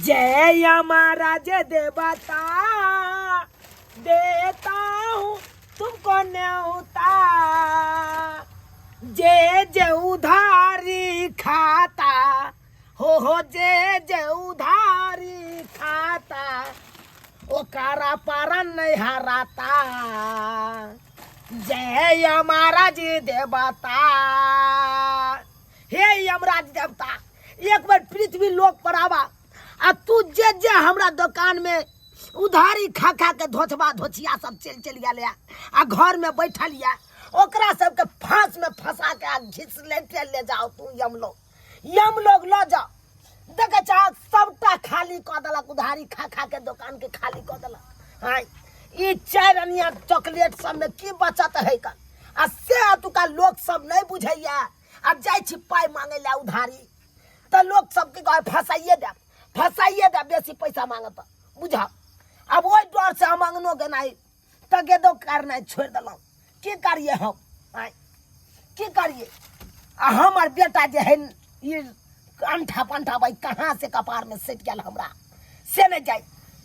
जय यमराज देवता, देता हूँ तुमको न्योता। जे जे उधारी खाता हो हो, जे जे उधारी खाता, ओकरा पारन नहीं हराता। जय यमराज देवता। हे यमराज देवता, एक बार पृथ्वी लोक पर आवा आ तू जे जे हमरा दोकान में उधारी खा खा के धोचबा धोचिया सब चलि चलि गेल आ घर में बैठल या, ओकरा सबके फांस में फंसा के आ घिस लेते ले जाओ तू यमलोक। यमलोक लऽ जाओ। देखे चाह सबटा खाली कऽ देलक, उधारी खा खा के दोकान के खाली कऽ देलक। हाँ, ई 4 अनिया चॉकलेट सब में की बचत है कन? आ से अतुका लोक सब नहीं बुझैया। आ जाइ छी पाइ मांगे ला उधारी तऽ लोक सबके कहे फंसाइए देब, फंसाइए देब, बेसी पैसा मांगत तऽ बुझा। आब ओहि डर से हम अंगनो गेनाइ तगेदो करनाइ छोड़ि देलहुँ। की करिए हम? आँय, की करिए? आ हमर बेटा जे है ई अंठा पंठा भाई कहाँ से कपार में सटि गेल हमरा से नहि जाय।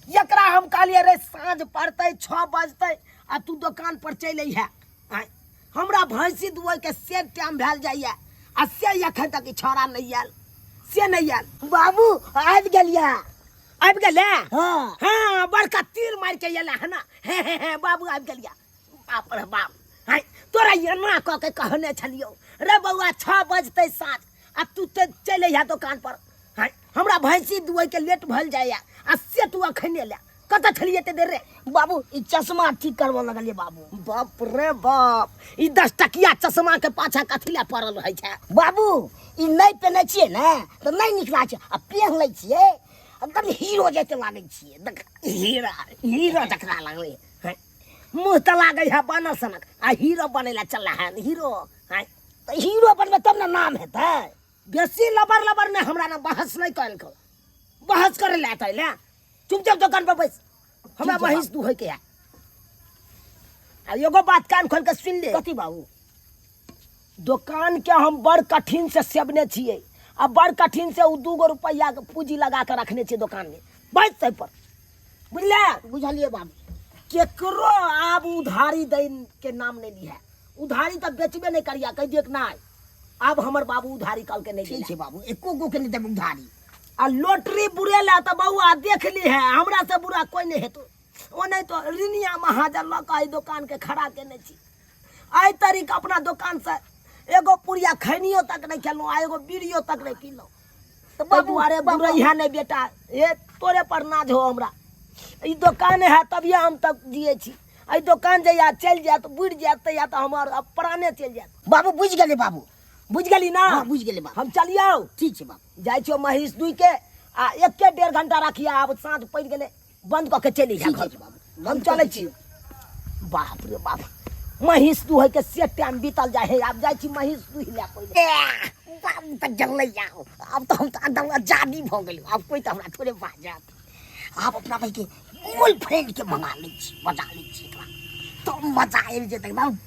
एकरा हम कहलिए रे साँझ पड़तै 6 बजतै आ तू दोकान पर चलि अइहे। आँय, हमरा भैंसी दुहै के से टाइम भेल जाइए आ से एखन तक ई छौड़ा नहि आयल, से नहि आयल। बाबू आबि गेलियै। आबि गेलै? हाँ। हाँ, बड़का तीर मारि के एला है ना। हे हे हे, बाबू आबि गेलियै। बाप रे बाप, हाय तोरा एना कऽ के कहने छलियौ रे बौआ 6 बजतै साँझ आ तू तऽ चलि अइहे दोकान पर। हाय हमरा भैंसी दुहै के लेट भेल जाइए आ से तू अखन एले। कतऽ छलियै एते देर रे? बाबू ई चश्मा ठीक करबऽ लगलियै बाबू। बाप रे बाप, ई 10 टकिया चश्मा के पाछा कथी लए पड़ल रहै छै? बाबू ई नहि पेन्है छियै ने तऽ नहि नीक लागै छै, आ पेन्ह लै छियै एकदम हीरो जैते लागै छियै। देख हीरो, हीरो जकरा लगलै है, मुँह तऽ लागै है बानर सनक आ हीरो बनै लए चलला है हीरो। है तऽ हीरो बनबै तब ने नाम हेतै। बेसी लबर लबर नहि हमरा ने बहस नहि कयल कर, बहस करै लए एतै ले। चुपचाप दोकान पर बैस, हमरा ठीक छै, महींस दुहै के है। आ एगो बात कान खोल के सुन ले। कथी बाबू? दोकान के हम बड़ कठिन से सेबने छियै आ बड़ कठिन से उ 2 रुपैया के पूंजी लगा के रखने छियै दोकान में। बैस तै पर, बुझले? बुझलियै बाबू। केकरो आब उधारी दै के नाम नहीं लिहे। उधारी तऽ बेचबे नहीं करिया, कहि दियक नहीं आब हमर बाबू उधारी कल के नहीं ठीक देला। छै बाबू, एको गो के नहीं देब उधारी। आ लोटरी बुरेला तऽ बौआ देख ली है, हमरा से बुरा कोई नहीं हेतौ। ओ नहीं तो ऋणिया महाजन लऽ कऽ एहि दोकान के खड़ा केने छी। एहि तरीका अपना दोकान से एगो पुड़िया खैनियो तक नहीं खेलहुँ आ एगो बीड़ियो तक नहीं पीलहुँ। तऽ बाबू बाबू अरे बाबू बुरैहा नहीं बेटा, ए तोरे पर नाज हो हमरा। ई दोकान है तभिए हम तक जिए छी। एहि दोकान जहिया चलि जायत बुड़ि जायत तहिया तऽ हमर अब प्राणे चलि जायत। बाबू बुझि गेलियै बाबू। बुझि गेली ना? हाँ, बुझि गेलियै बाबू। हम चलियौ? ठीक छै बाबू। जाइ छियौ महींस दुहि के आ एके 1.5 घंटा राखिया, आब साँझ पड़ि गेलै, बंद कऽ के चलि अइहे ठीक घर। छै बाबू। हम चलै छी। बाप रे बाप, महींस दुहै के से टाइम बीतल जाइ है, आब जाइ छी महींस दुहि लए पहिले। ए, बाबू तऽ जललै आब, आब तऽ हम तऽ एकदम आजादी भऽ गेलहुँ, आब कोइ तऽ हमरा थोड़े बाजत। आब अपना भाइके गोल फ्रेंड के मंगा लै छी, बजा लै छी एकरा, तब मजा आबि जेतै एकदम।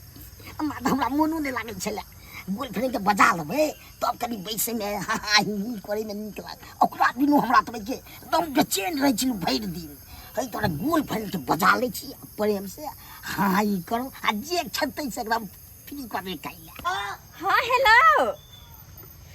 हमरा तऽ हमरा मोनो नहि लागै छलै, गोल फ्रेंड के बजा लेबै तब कनि बैसैमे हा हा ही ही करैमे नीक लागत। ओकरा बिनु हमरा तऽ भाइके एकदम बेचैन रहै छलहुँ भरि दिन। एहि दुआरे गोल फ्रेंड के बजा लै छी प्रेम से, हा हा ही करू आ जे खेतै से एकदम फ्री कऽ देबै खाइ लए। हाँ हेलो,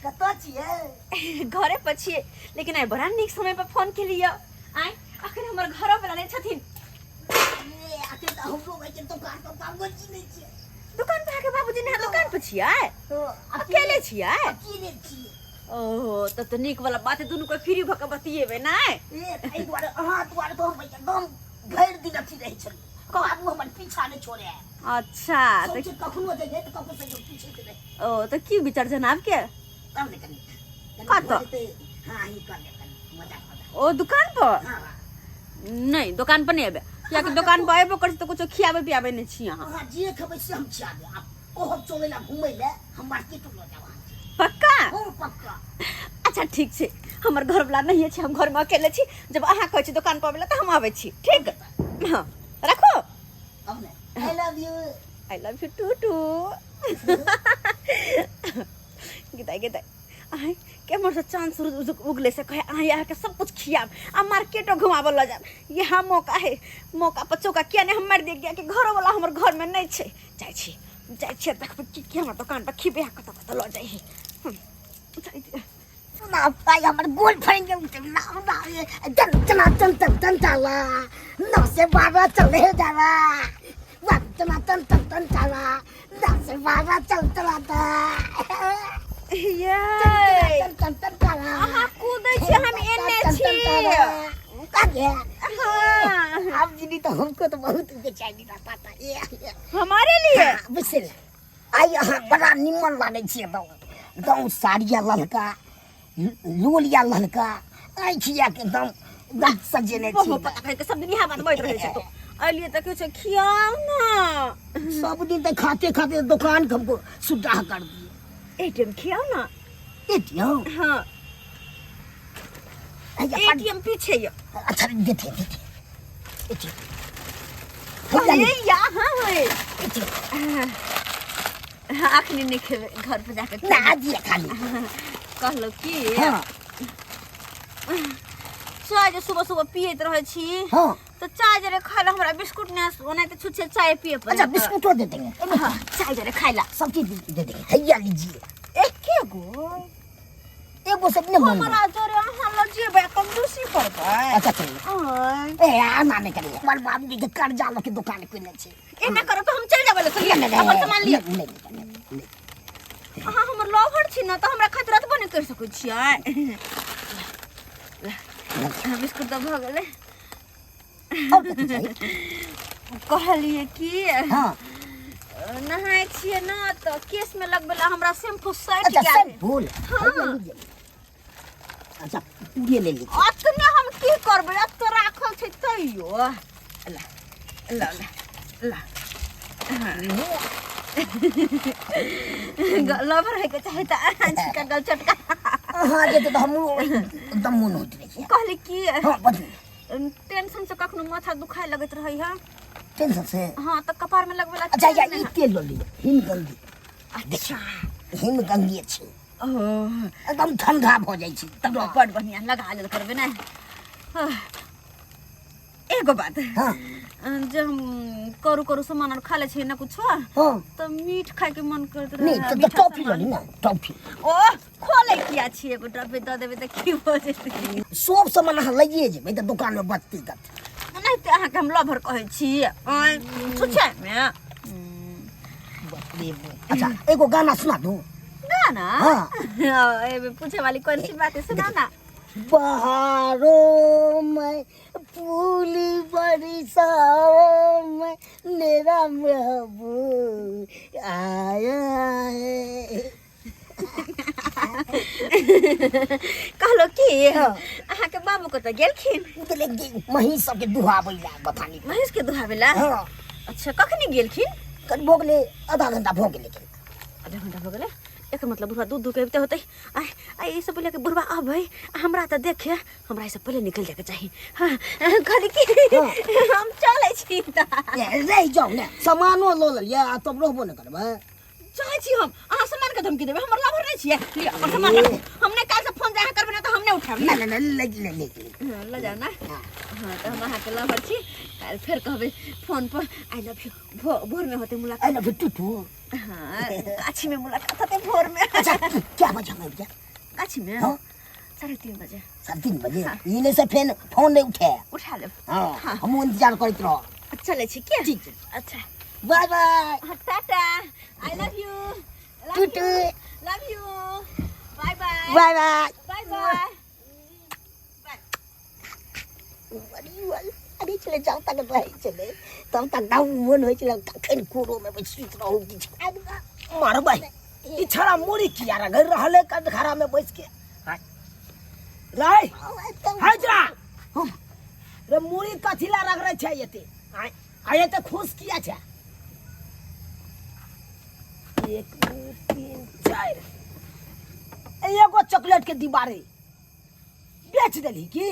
कतऽ छियै? घरे पर छियै, लेकिन आइ बड़ा नीक समय पर फोन केलियै। आइ अखन हमर घरो वाला नहि छथिन। ए, अखन तऽ हमरो भाइके दोकान पर बाबूजी नहि छियै। दुकान पर अहाँके बाबूजी नहि? दुकान पर छियै? हँ, अकेले छियै? अकेले छियै। ओहो, तब तऽ नीक वाला बात है, दुनू कोई फ्री भऽ कऽ बतियेबै नै? ए, एहि दुआरे अहाँ दुआरे तऽ हम एकदम भरि दिन अथी रहै छलहुँ, बाबू हमर पीछा नहि छोड़े। अच्छा, तऽ सोचे कखनो जइयै तऽ कखनो जइयै पीछे से नहि। ओ तऽ की विचार जनाब के? तब ने कनि कनि कतऽ? भऽ जेतै, हाँ ही कर ले कनि मजाक मजाक। ओ दुकान पर? हाँ। नहीं, दुकान पर नहीं एबै, कियाकि दुकान पर एबो करै छी तऽ कुछो खियाबै पियाबै नहि छी अहाँ। अहाँ जे खेबै से हम खिया देब। आब कहब चलै ला घुमै ला, हम मार्केट लऽ जायब अहाँके। पक्का? हँ पक्का। अच्छा ठीक छै, हमर घरवला नहिए छै, हम घरमे अकेले छी। जब अहाँ कहै छी दुकान पर अबै ला तऽ हम आबै छी। ठीक? हाँ राखू। अब ने I love you. I love you too too. गिदाइ गिदाइ, आइ केम्हर से चांद सूरज उगले से कहे अहाँ अहाँके सब कुछ खियाब आ मार्केटो घुमाबऽ लऽ जायब। इएह मौका है, मौका पर चौका किया नहि हम मारि दिए, कियाकि घरोवला हमर घरमे नहि छै। जाइ छी, जाइ छियै, देखबै की की हमर दोकान पर खिबै आ कतऽ कतऽ लऽ जाइ है। जाइ छियै। ना भाई हमर गर्लफ्रेंड के उठे ना ना चल चला चल चल चल चला 9 से 12 चले जावा वाह चला चल चल चल चला 9 से 12 चल चला ता ये चल चल चल चला। अहाँ कूदै छी, हम एने छी। का गया? हाँ। आप जी तो हमको तो बहुत बेचैनी रहता था ये हमारे लिए। हाँ, बुझल आइ अहाँ बड़ा निमन लागै छी एकदम एकदम साड़िया ललका लोलिया ललका आँखिया के एकदम एकदम सजेने छी। बहुत पता कहे सब दिन इएह बात बजैत रहै छै। तो अलिए तऽ किछु खियाउ ना। सब दिन तऽ खाते खाते दुकान के हमको सुड्डाह कर दिए। एटीएम खियाउ ना। एटीएम? हाँ। एटीएम पीछे ये। अच्छा देते देते एटीएम। अरे यहाँ है। एटीएम। हाँ, अखनी नहीं खेबे, घर पे जाके ना दिए खाली। कहलो कि हाँ। चाय जे सुबह सुबह पियत रहै छी। हाँ। तो चाय जरे खाय ला हमरा बिस्कुट ने ओना त छुछे चाय पिए पड़े। अच्छा बिस्कुटो दे देंगे। हाँ, चाय जरे खाय ला। सब चीज दे देंगे। हैया लीजिए। एके गो। एगो से नहीं मन। हमरा जरे अहाँ ल जेबै कंजूसी करबै। अच्छा चलिए। आय। ए आ ना नहीं करिए। हमर बाबूजी के कर्जा लके दुकान खोलने छै। एना करब त हम चल जेबै ल, चलिए, नहीं, नहीं, अपन सामान लिअ। नहीं, नहीं, नहीं, नहीं। अहाँ हमर लवर छी न त हमरा खातिर एतबो नहि करि सकै छियै। बिस्कुट त भऽ गेलै। और कथी चाही? कहलियै कि हाँ। नहाय छियै न त केश में लगबै ला हमरा शैम्पू सटि अच्छा, गेल। शैम्पू? हाँ। अच्छा, पूरे ले लीजिए। अतने हम की करबै, एत राखल छै तैयो। ला ला ला ला। लवर है के चाहे त छिका गल चटका। हाँ, जे त हमरो एकदम मन होइत रहै छै। कहली कि हाँ, बदलू। टेंशन से कखनो माथा दुखाय लगैत रहै है। टेंशन से? हाँ, त कपार में लगबे ला। अच्छा, तेल या नहि ई तेल ल लिअ, हिमगंगी। अच्छा। हिमगंगी छै। ओ। एकदम ठंडा भ जाइ छै। तब बड़ बढ़िया लगा लेल करबै ने। हाँ। एगो बात। हाँ। जे हम करू करू सामान आर खा ले छियै ना कुछो। हाँ। त मीठ खाय के मन करैत नहीं, रहै, तो मीठा टॉफी सामान। लऽ ली ना, टॉफी। ओ, खोले किया छियै, एगो टॉफी दऽ देबै तऽ की भऽ जेतै? सब सामान अहाँ लइए जेबै तऽ दुकान में बचतै कथी? नहि तऽ अहाँके हम लभर कहै छी। आँय, छुछे मे। बाप रे बाप। अच्छा, एगो गाना सुना दू। गाना? हाँ। हाँ, एमे पूछे वाली कौन सी बात है, सुना ना। बहारों में फूल बरसाओ में मेरा महबूब आया है। कहलो कि हाँ। अहाँके बाबू कतऽ गेलखिन? ओ तऽ लेकिन महींस सबके दुहाबै ला बथानी। महींस के दुहाबै ला? हाँ। अच्छा, कखनी गेलखिन? कनि भऽ गेलै, आधा घंटा भऽ गेलै। आधा घंटा भऽ गेलै? एकर मतलब बुढ़वा दूध दूध के अबिते होतै। आइ आइ ई सब पहिले के बुढ़वा अबै आ हमरा तऽ देखे, हमरा एहिसँ पहिले निकलि जायके चाही। हाँ, कहली कि हाँ। हम चलै छी तऽ। ए, रहि जाउ ने, सामानो लऽ लेलियै आ तब रहबो नहि करबै। चाहै छी हम अहाँ सामान के धमकी देबै, हमर लवर नहि छियै। लिअ अपन सामान राखू, हम नहि काल्हि से फोन जे अहाँ करबै ने तऽ हम नहि उठायब। नहि, नहि, नहि, ले, ले, ले, ले। हाँ, लऽ जाउ ने। हाँ। हाँ, तऽ हम अहाँके लवर छी, काल्हि फेर कहबै phone per I love you. भोर में होतै मुलाकात। I love you टूटू। हाँ, गाछी में मुलाकात होतै भोर में। अच्छा, क्या बजे हम आबि जायब? गाछी में? हाँ। 3:30 बजे। 3:30 बजे? हाँ। ई नहि से फेन फोन नहि उठे। उठा लेब। हाँ, हाँ। हमहूँ इंतजार करैत रहब। चलै छी के? ठीक छै। अच्छा। Bye bye. हाँ, Tata. I love you. Tutu. Love you. Bye bye. Bye bye. Bye bye. अरे छलै जाउ तक रहै छलै तब तक दाउ मोन होइ छलै कखन कोरोमे बैस सुति रहू किछु मारबै ई छड़ा मुड़ी किया रगड़ रहल है कटघरा में बैस के? रे हाय जा रे, मुड़ी कथी ला रगड़ै छै एते? आय आय एते खुश किया छै? 1 2 3 4 एगो चॉकलेट के डिब्बा रे बेच देली की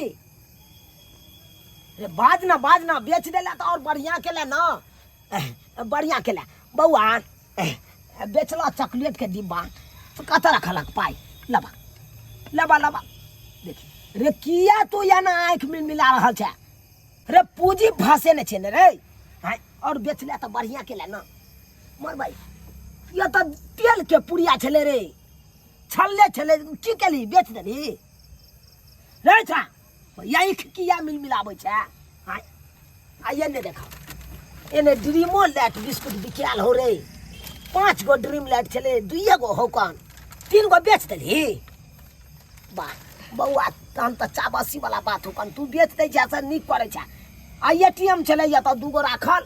रे? बाज ना, बाज ना, बेच देला तो और बढ़िया केला ना, बढ़िया केला। बौआ, बेचला चॉकलेट के डिब्बा तो कतऽ रखलक पाइ? लबा। लबा लबा देखी रे किया तू एना आँखि में मिला रहल छै रे पूंजी फंसे ने छै ने रे आँय और बेचले तऽ बढ़िया केला ना मर भाई ये तऽ तेल के पुड़िया छलै रे छलले छलै की केली बेच देली रे छा आँखि किया मिल मिलाबै छै आँय आ एने देखा एने ड्रीमो लाइट बिस्कुट बिकायल हो रे 5 गो ड्रीम लाइट छलै 2 गो हो कन 3 गो बेच देली वाह बौआ तहन तऽ चाबसी वाला बात हो कन तू बेच दै छै से नीक करै छै आ ए टी एम छलै या तऽ 2 गो राखल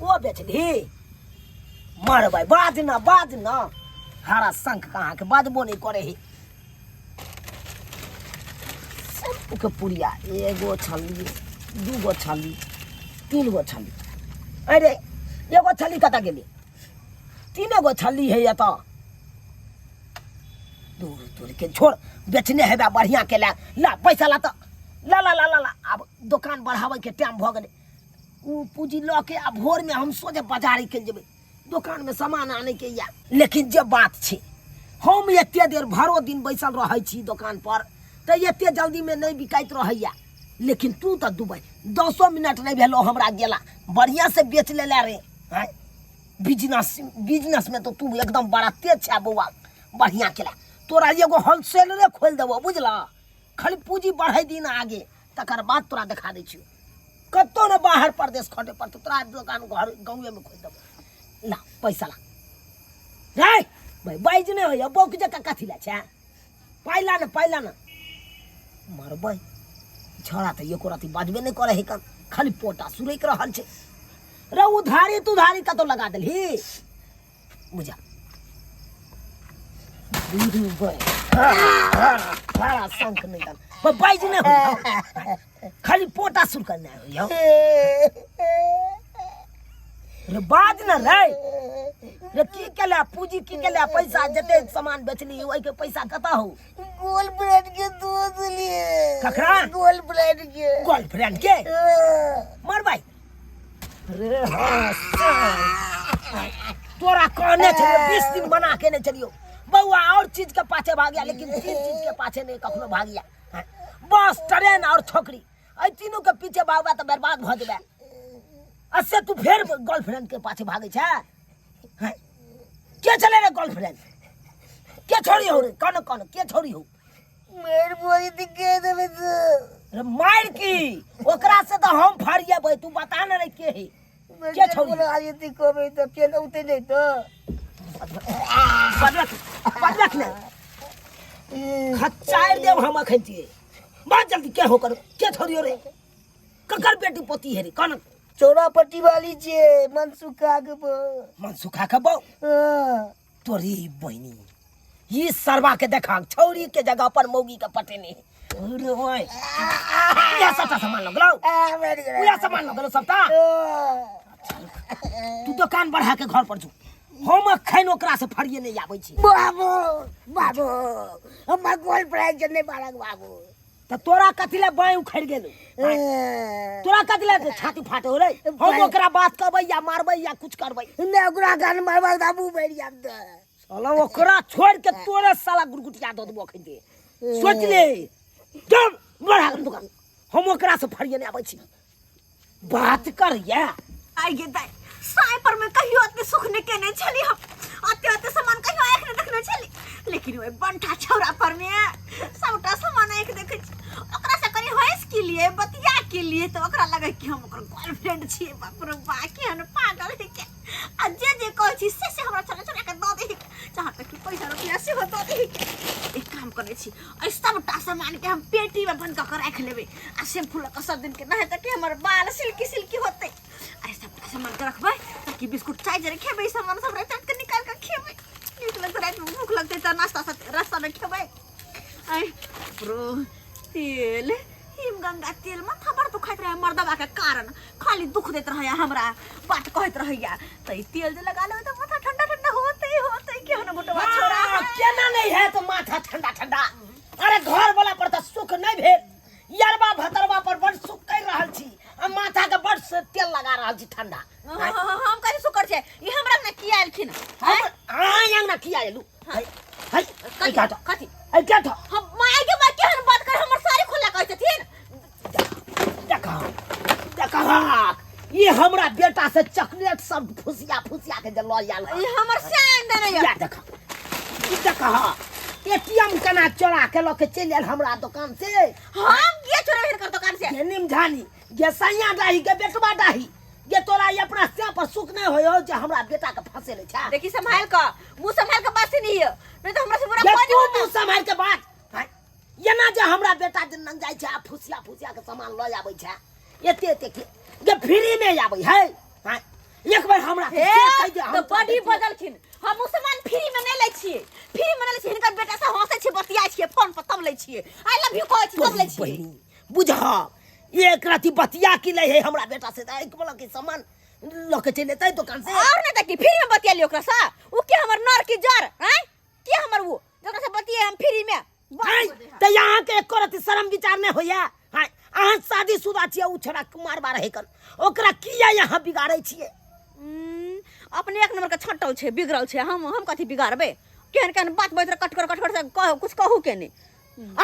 ओ बेचली मरबै बाज न बाज न हरा शंख कहाँके बाजबो नहि करै है शम्पूके पुड़िया एगो छली 2 गो छली 3 गो छली अरे एगो छली कतऽ गेली 3 गो छली है एतऽ दूर दूर के छोड़ बेचने हेबा बढ़िया के ला ला पैसा ला तऽ ला ला ला ला ला आब दोकान बढ़ाबैके टाइम भऽ गेलै ओ पूँजी लऽ के आ भोरमे हम सोझे बाजार निकलि जेबै दोकानमे सामान आनैके या लेकिन जे बात छै हम एते देर भरो दिन बैसल रहै छी दोकान पर तऽ एते जल्दीमे नहि बिकाइत रहैया लेकिन तू तऽ दुबई 10 मिनट नहि भेलो हमरा गेला बढ़िया से बेच लेला रे आँय बिजनेस बिजनेसमे तऽ तू एकदम बड़ा तेज छै बौआ बढ़िया केला तोरा एगो होलसेलरे खोलि देबो बुझला खाली पूंजी बढ़ै दिन आगे तकर बाद तोरा देखा दै छियौ कतौ ने बाहर परदेश खटे पड़तौ तोरा दोकान घर गाँवेमे खोलि देबो ला पैसा ला रे भाई बाजि नहि होइए बौक जकाँ कथी लए छै पाइ ला ने पाइ ला ने मरबै छौड़ा तऽ एको रति बाजबे नहि करै है कन खाली पोटा सुरकि रहल छै रे उधारी तुधारी कतौ लगा देलही बुझा बड़ा शंख नहि दल बाजि नहि होइए खाली पोटा सुर करना होइए रे बाज न रे रे की केला पूंजी की केला पैसा जते सामान बेचली ओहि के पैसा कतऽ हो गोल ब्रेड के दूध लिए ककरा? गोल ब्रेड के गर्लफ्रेंड के मर भाई रे हाँ तोरा कहने छलियो 20 दिन बना के नहीं चलियो बउआ और चीज के पाछे भाग गया लेकिन 3 चीज के पाछे नहीं कखनो भाग गया हाँ, बस ट्रेन और छोकरी एहि तीनों के पीछे भागबा तऽ बर्बाद भऽ जेबे आ से तू फेर गर्लफ्रेंड के पाछे भागै छै हैं? के चले रे गर्लफ्रेंड के छोड़ी हो रे कौन कौन के छोड़ी हो मेर बोली दिखे देबे तो रे मार की ओकरा से तो हम फरिएबै तू बता न रे के है के छोड़ी बोला आज ती कबे तो के उते नहीं तो बदलक बदलक ने खच्चार देव हम अखन छियै बात जल्दी के हो कर के छोड़ियो रे ककर बेटी पोती है रे कौन चौरा पट्टी वाली छे मनसुखा के बो मनसुखा के बो तोरी बहिनी ई सरवा के देखा छौरी के जगह पर मौगी के पटेने अरे ओए इएह सबटा सामान लगलो इएह सामान लगलो सबटा तू दोकान बढ़ा के घर पर जो हम अखन ओकरा से फरिए नहीं आबै छी बाबू बाबू हमर गोल प्राइज जने बारक बाबू त तोरा कथी ले बाँहि उखड़ि गेल तोरा कथी ले छाती फाटे हो रे हम ओकरा बात कहबै या मारबै या कुछ करबै ने ओकरा गान मारबाक दाबू बैठ जाब त साला ओकरा छोड़ के तोरे साला गुरगुटिया दऽ देबो अखन दे सोच ले चल बढ़ा के दुकान हम ओकरा से फरिए नहीं आबै छी बात कर या आई गे दाई साय पर में कहियो अते सुख ने केने छली हम अते अते सामान कहियो आँख ने देखने छली लेकिन ओए बंठा छौरा पर में सबटा सामान आँख देखे छी ओकरा से कनी हंस के लिए बतिया के लिए तो ओकरा लगे कि हम ओकर गर्लफ्रेंड छियै बाप रे बा केहन पागल है के आ जे जे कहै छी से से हमरा चला चला के दऽ दे जहाँ तक कि पैसा रुपया सेहो दऽ दे एक काम करै छी एहि सबटा सामानके हम पेटीमे बंद कऽ के राखि लेबै आ शैम्पू लऽ कऽ सब दिनके नहेतै कि हमर बाल सिल्की सिल्की होतै अरे सबटा सामानके रखबै ताकि बिस्कुट चाय जरे खेबै सामान सब राति रातिके निकालि कऽ खेबै नीक लगतै रातिमे भूख लगतै तऽ नाश्ता रास्तामे खेबै आइ प्रो तेल हिमगंगा तेल माथा बड़ दुखाइत रहे मर्दबा के कारण खाली दुख दैत रहैया हमरा बात कहैत रहैया तऽ ई तेल जे लगा लेबै तऽ माथा ठंडा ठंडा होतै होतै केहन मोटवा छोरा हाँ, केना नहीं है तो माथा ठंडा ठंडा अरे घर वाला पर तऽ सुख नहीं भेल यरबा भतरबा पर बड़ सुख कर रहल छी आ माथा के बड़ से तेल लगा रहल छी ठंडा हम कथी सुकर छै ई हमरा ने किया एलखिन हम आय अंगना किया एलू है है कथी कथी कथी है बेटा से चॉकलेट सब फुसिया फुसिया के जे लऽ आयल ई हमर सैन देने यऽ या देख ई देख एटीएम केना चोरा के लऽ के चलि आयल हमरा दोकान से हम किया चोरेबै हिनकर दोकान से गे निमझानी गे सैया डाही गे बेटवा डाही गे तोरा ई अपना से पर सुख नहीं होयो जे हमरा बेटा के फंसे ले छै देखी संभाल क मुंह संभाल के बात नहीं है नहीं तो हमरा से बुरा गे कोई तू नहीं मुंह संभाल के बात हैं? एना जे हमरा बेटा दिन लग जाइ छै आ फुसिया फुसिया के सामान लऽ आबै छै एते एते के जे फ्री में आबै है हैं? एक बार हमरा के हे से कहि दे, हम तो तोरा बड़ी देखिए। बदलखिन हम उ सामान फ्री में नहीं लै छियै फ्री में नहीं लै छियै हिनकर बेटा से हंसै छियै बतियाइ छियै फोन पर तब लै छियै I love you कहै छियै तब लै छियै बहिनी बुझ एक राति बतिया की लै है हमरा बेटा से तऽ एक बोला के सामान लऽ के चलि एतै दोकान से और नहीं त की फ्री में बतियाली ओकरा से उ के हमर नर की जर हैं के हमर उ जकरा से बतिये हम फ्री में आँय, तऽ यहाँ के एको रति शरम विचार नहीं होइया हाँ अहाँ शादीशुदा छियै ओ छोड़ा कुमार बा रहै कन ओकरा किया यहाँ बिगाड़ै छियै अपने एक नंबर के छटल छै बिगड़ल छै हम कथी बिगाड़बै केहन केहन बात बजत कटकर कटकर से कह कुछ कहू के नहीं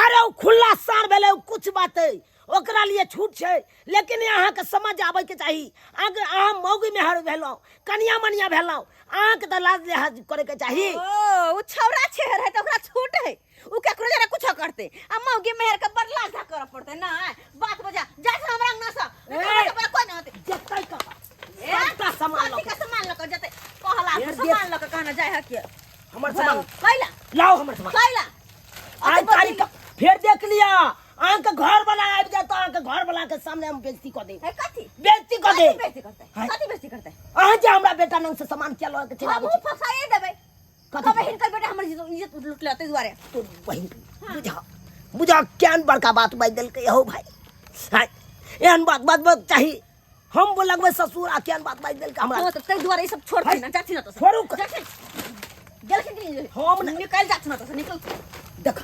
अरे ओ खुला सार भेलै ओ कुछ बात है ओकरा लिए छूट छै लेकिन अहाँके समझ आबैके चाही अहाँके अहाँ मौगी मेहर भेलहुँ कनिया मनिया भेलहुँ अहाँके तऽ लाज लिहाज करैके चाही ओ उ छौरा छै रहे त ओकरा छूट है उ केकरो जरा कुछ करते आ मौगी मेहर के बड़ लाज करऽ पड़ते ना बात बजा जा से हमरा अंगना से नहीं तो हमरा से बड़ा कोई ना होते जेतै कतऽ ए, सबटा सामान लऽ कथी के सामान लऽ के जेतै कहला फेर देख। सामान लऽ के कहना जाय है के हमर सामान कैला लाओ हमर सामान कैला आज तारीख फेर देख लिया अहाँके घर वाला आबि जायत तऽ अहाँके घर वाला के सामने हम बेइज्जती कऽ देब है कथी बेइज्जती कऽ कथी देब बेइज्जती करतै हाय। कथी बेइज्जती करतै अहाँ जे हमरा बेटा नंग से सामान किया लऽ के चलि आबै हमहूँ छी फसाइए देबै कथी? कहबै हिनकर बेटा हमर इज्जत इज्जत लूट लेतै दुआरे तो बहिन बुझा बुझा केहन बड़का बात बाजि देलकै हौ भाई हाय एहन बात बाजबक चाही हम लगबै ससुर आ केहन बात बाजि देलकै हमरा तो तऽ ताहि दुआरे ई सब छोड़थिन ना जाथिन ना छोड़ू क- जाथिन गेलखिन कि नहि हम नहि- निकलि जाथिन ओतऽ से निकल देख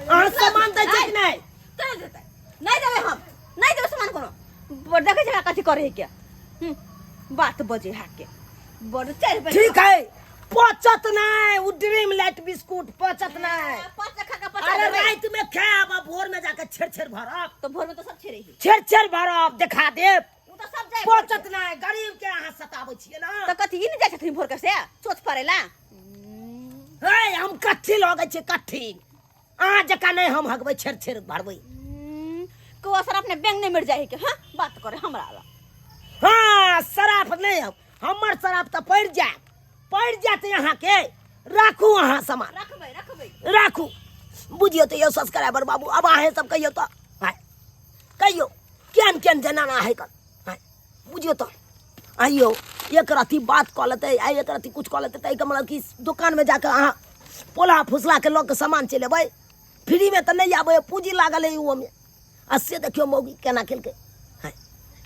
अहाँ सामान दै छै कि नहि चल जेतै नहि देबै हम नहि देबै सामान कोनो बड़ देखै छै कथी करै है के बात बजे है के बड़ चारि रुपैआ ठीक है पचत नहीं उ ड्रीम लाइट बिस्कुट पचत नहीं पाँच खा के पचा अरे देबै रात में खायब आ भोर में जाके छेड़ छेड़ भरब तो भोर में तो सब छेड़े ही छेड़ छेड़ भरब देखा देब उ तो सब जाए पचत नहीं गरीब के अहाँ सताबै छियै ना तो कथी ई नहि जाइ छथिन भोर के से चोच पड़ेला हे हम कट्ठी लगै छियै कट्ठी अहाँ जकाँ नहि हम हगबै छेड़ छेड़ भरबै को असर अपने बैंक नहीं मिल जाए के हाँ बात करे हमरा ला हाँ शराफ नहि हम हमर शराफ तऽ पड़ि जायत पड़ि जायत अहाँके राखू अहाँ सामान रखबै रखबै राखू बुझियौ तऽ यौ सब्सक्राइबर बाबू आब अहेँ सब कहियौ तऽ आँय कहियौ केहन केहन जनाना है कन आँय बुझियौ तऽ आइयौ एक रत्ती बात कऽ लेतै आइ एक रत्ती कुछ कऽ लेतै तऽ एहिके मतलब कि दोकानमे जाकऽ अहाँ पोला फुसलाके लऽ कऽ सामान चलि अयबै फ्रीमे तऽ नहि आबै पूँजी लागल हइ ओहिमे आ से देखियौ मौगी केना केलकै हँ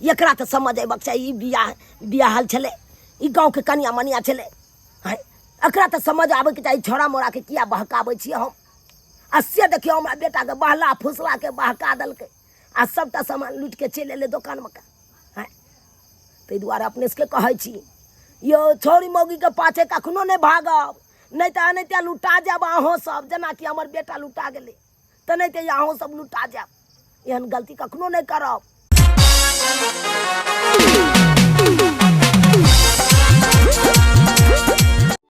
एकरा तऽ समझ अयबाक चाही ई बियाह बियाहल छलै ई गाँवके कनिया मनिया छलै हँ एकरा तऽ समझ आबैके चाही छौड़ा मोड़ाके किया बहकाबै छियै हम आ से देखियौ हमरा बेटाके बहला फुसलाके बहका देलकै आ सभटा सामान लूटिके चलि एलै दोकानमे का हँ ताहि दुआरे अपने सबके कहै छी यौ छौड़ी मौगीके पाछे कखनो नहि भागब नहि तऽ एनाहिते लुटा जायब अहूँ सब जेनाकि हमर बेटा लुटा गेलै तेनाहिते अहूँ सब लुटा जायब एहन गलती कखनो नहि करब।